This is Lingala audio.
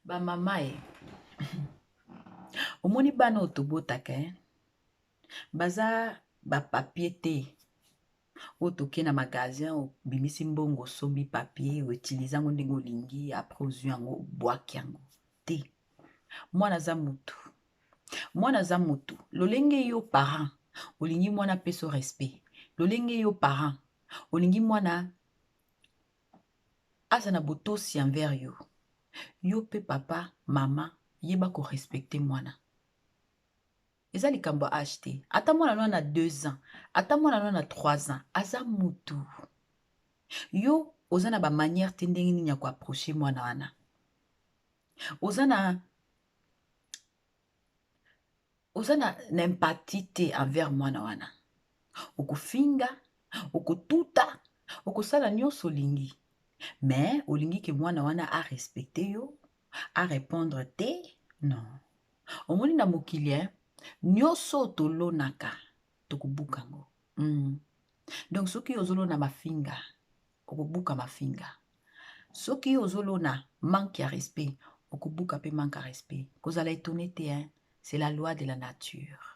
Ba mama e omoni bana oyo tobotaka e baza ba papier te oyo toke na magasin obimisi mbongo osombi papier outilize yango ndenge olingi apres ozwi yango obwaki yango te. Mwana aza mutu, mwana aza mutu lolenge yo parent olingi mwana apesa respect, lolenge yo parent olingi mwana aza na botosi envers yo, yo pe papa mama yeba ko respecter mwana. Eza likambo ya age te, ata mwana no na 2 ans, ata mwana no na 3 ans, aza mutu. Yo oza na ba manière te ndenge nini ya ko approcher mwana wana. Oza na oza na, na empathie te envers mwana wana. Okofinga, okotuta, okosala nyonso olingi, mais olingi ke mwana wana a respecte yo, a répondre te? Non. Omoni na mokili eh, nyonso tolonaka tokobuka yango. Donc soki ozolona mafinga, okobuka mafinga. Soki ozolona manque ya respect, okobuka pe manque ya respect. Kozala étonné te, hein? C'est la loi de la nature.